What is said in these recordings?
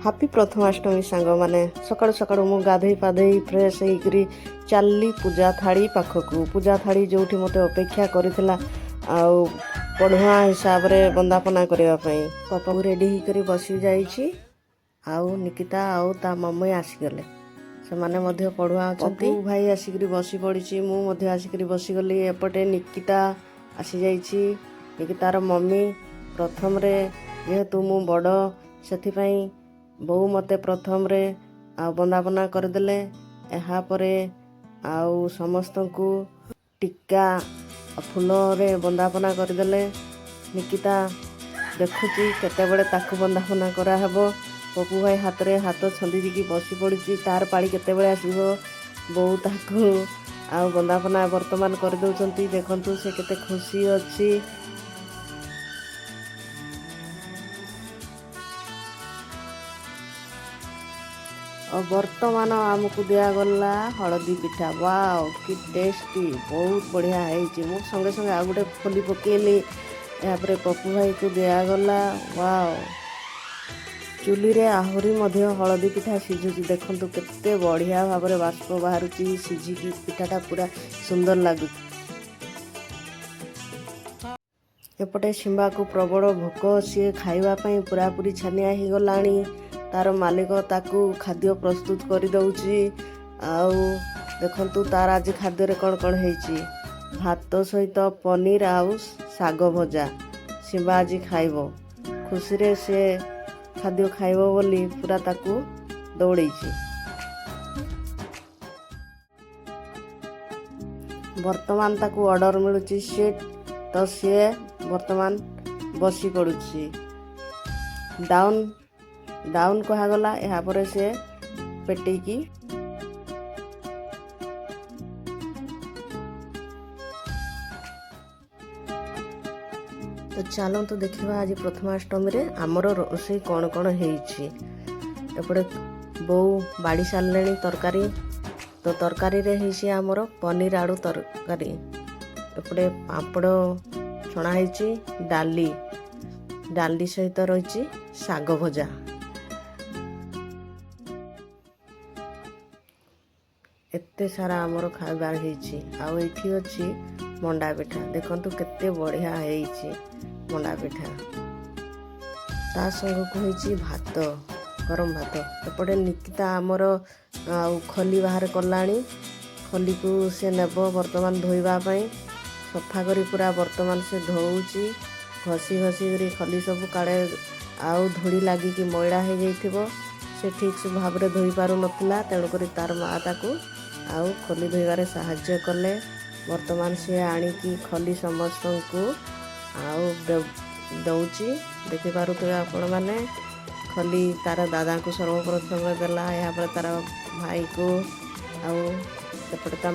Happy Prathamastami ସାଙ୍ଗମାନେ। ସକାଳୁ ସକାଳୁ ମୁଁ ଗାଧେଇ ପାଧେଇ ଫ୍ରେଶ୍ ହେଇକରି ଚାଲିଲି ପୂଜା ଥାଳି ପାଖକୁ। ପୂଜା ଥାଳି ଯେଉଁଠି ମୋତେ ଅପେକ୍ଷା କରିଥିଲା ଆଉ ପଢ଼ୁଆ ହିସାବରେ ବନ୍ଦାପନା କରିବା ପାଇଁ। ପପୁ ରେଡ଼ି ହେଇକରି ବସି ଯାଇଛି ଆଉ ନିକିତା ଆଉ ତା ମମି ଆସିଗଲେ। ସେମାନେ ମଧ୍ୟ ପଢ଼ୁଆ ଅଛନ୍ତି। ଭାଇ ଆସିକରି ବସି ପଡ଼ିଛି, ମୁଁ ମଧ୍ୟ ଆସିକରି ବସିଗଲି। ଏପଟେ ନିକିତା ଆସିଯାଇଛି, ନିକିତାର ମମି। ପ୍ରଥମରେ ଯେହେତୁ ମୁଁ ବଡ଼, ସେଥିପାଇଁ ବୋଉ ମୋତେ ପ୍ରଥମରେ ଆଉ ବନ୍ଦାପନା କରିଦେଲେ। ଏହାପରେ ଆଉ ସମସ୍ତଙ୍କୁ ଟୀକା ଫୁଲରେ ବନ୍ଦାପନା କରିଦେଲେ। ନିକିତା ଦେଖୁଛି କେତେବେଳେ ତାକୁ ବନ୍ଦାପନା କରାହେବ। ପପୁ ଭାଇ ହାତରେ ହାତ ଛନ୍ଦି ଦେଇକି ବସି ପଡ଼ିଛି, ତାର ପାଳି କେତେବେଳେ ଆସିବ। ବୋଉ ତାକୁ ଆଉ ବନ୍ଦାପନା ବର୍ତ୍ତମାନ କରିଦେଉଛନ୍ତି। ଦେଖନ୍ତୁ, ସେ କେତେ ଖୁସି ଅଛି। ଆଉ ବର୍ତ୍ତମାନ ଆମକୁ ଦିଆଗଲା ହଳଦୀ ପିଠା। ୱାଓ, କି ଟେଷ୍ଟି! ବହୁତ ବଢ଼ିଆ ହେଇଛି। ମୁଁ ସଙ୍ଗେ ସଙ୍ଗେ ଆଉ ଗୋଟେ ଖୋଲି ପକେଇଲି। ଏହାପରେ ପପୁ ଭାଇକୁ ଦିଆଗଲା। ୱାଓ! ଚୁଲିରେ ଆହୁରି ମଧ୍ୟ ହଳଦୀ ପିଠା ସିଝୁଛି। ଦେଖନ୍ତୁ, କେତେ ବଢ଼ିଆ ଭାବରେ ବାଷ୍ପ ବାହାରୁଛି। ସିଝିକି ପିଠାଟା ପୁରା ସୁନ୍ଦର ଲାଗୁଛି। ଏପଟେ ସିମ୍ବାକୁ ପ୍ରବଳ ଭୋକ। ସିଏ ଖାଇବା ପାଇଁ ପୁରାପୁରି ଛାନିଆ ହେଇଗଲାଣି। ତାର ମାଲିକ ତାକୁ ଖାଦ୍ୟ ପ୍ରସ୍ତୁତ କରିଦେଉଛି। ଆଉ ଦେଖନ୍ତୁ, ତାର ଆଜି ଖାଦ୍ୟରେ କ'ଣ କ'ଣ ହେଇଛି। ଭାତ ସହିତ ପନିର ଆଉ ଶାଗ ଭଜା ସିମ୍ବା ଆଜି ଖାଇବ। ଖୁସିରେ ସେ ଖାଦ୍ୟ ଖାଇବ ବୋଲି ପୁରା ତାକୁ ଦୌଡ଼େଇଛି। ବର୍ତ୍ତମାନ ତାକୁ ଅର୍ଡ଼ର ମିଳୁଛି ସିଟ୍, ତ ସିଏ ବର୍ତ୍ତମାନ ବସି ପଡ଼ୁଛି। ଡାଉନ୍, ଡାଉନ୍ କୁହାଗଲା। ଏହାପରେ ସେ ପେଟେଇକି ତ ଚାଲନ୍ତୁ ଦେଖିବା, ଆଜି ପ୍ରଥମାଷ୍ଟମୀରେ ଆମର ରୋଷେଇ କ'ଣ କ'ଣ ହେଇଛି। ଏପଟେ ବୋଉ ବାଡ଼ି ସାରିଲେଣି ତରକାରୀ। ତ ତରକାରୀରେ ହେଇଛି ଆମର ପନିର ଆଳୁ ତରକାରୀ। ଏପଟେ ପାମ୍ପଡ଼ ଛଣା ହେଇଛି, ଡାଲି, ଡାଲି ସହିତ ରହିଛି ଶାଗ ଭଜା। ଏତେ ସାରା ଆମର ଖାଇବା ହେଇଛି। ଆଉ ଏଇଠି ଅଛି ମଣ୍ଡା ପିଠା। ଦେଖନ୍ତୁ, କେତେ ବଢ଼ିଆ ହେଇଛି ମଣ୍ଡା ପିଠା। ତା ସାଙ୍ଗକୁ ହେଇଛି ଭାତ, ଗରମ ଭାତ। ଏପଟେ ନିକିତା ଆମର ଆଉ ଖଲି ବାହାର କଲାଣି। ଖଲିକୁ ସେ ନେବ ବର୍ତ୍ତମାନ ଧୋଇବା ପାଇଁ। ସଫା କରି ପୁରା ବର୍ତ୍ତମାନ ସେ ଧୋଉଛି ଘଷି ଘଷି କରି ଖଲି ସବୁ। କାଳେ ଆଉ ଧୂଳି ଲାଗିକି ମଇଳା ହେଇଯାଇଥିବ, ସେ ଠିକ୍ ସେ ଭାବରେ ଧୋଇ ପାରୁନଥିଲା। ତେଣୁକରି ତାର ମା ତାକୁ ଆଉ ଖଲି ଧୋଇବାରେ ସାହାଯ୍ୟ କଲେ। ବର୍ତ୍ତମାନ ସିଏ ଆଣିକି ଖଲି ସମସ୍ତଙ୍କୁ ଆଉ ଦଉଛି। ଦେଖିପାରୁଥିବେ ଆପଣମାନେ, ଖଲି ତାର ଦାଦାଙ୍କୁ ସର୍ବପ୍ରଥମେ ଦେଲା, ଏହାପରେ ତାର ଭାଇକୁ ଆଉ ସେପଟେ ତା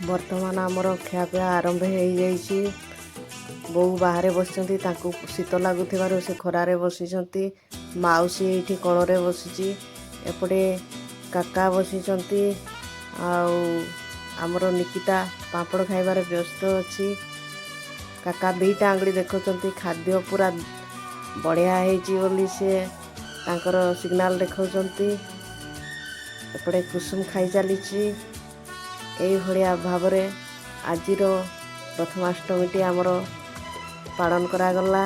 ବର୍ତ୍ତମାନ ଆମର ଖିଆପିଆ ଆରମ୍ଭ ହେଇଯାଇଛି। ବୋଉ ବାହାରେ ବସିଛନ୍ତି, ତାଙ୍କୁ ଶୀତ ଲାଗୁଥିବାରୁ ସେ ଖରାରେ ବସିଛନ୍ତି। ମାଉସୀ ଏଇଠି କୋଣରେ ବସିଛି। ଏପଟେ କାକା ବସିଛନ୍ତି। ଆଉ ଆମର ନିକିତା ପାମ୍ପଡ଼ ଖାଇବାରେ ବ୍ୟସ୍ତ ଅଛି। କାକା ଦୁଇଟା ଆଙ୍ଗୁଳି ଦେଖାଉଛନ୍ତି, ଖାଦ୍ୟ ପୁରା ବଢ଼ିଆ ହେଇଛି ବୋଲି ସେ ତାଙ୍କର ସିଗ୍ନାଲ ଦେଖାଉଛନ୍ତି। ଏପଟେ କୁସୁମ ଖାଇ ଚାଲିଛି। ଏଇଭଳିଆ ଭାବରେ ଆଜିର ପ୍ରଥମାଷ୍ଟମୀଟି ଆମର ପାଳନ କରାଗଲା।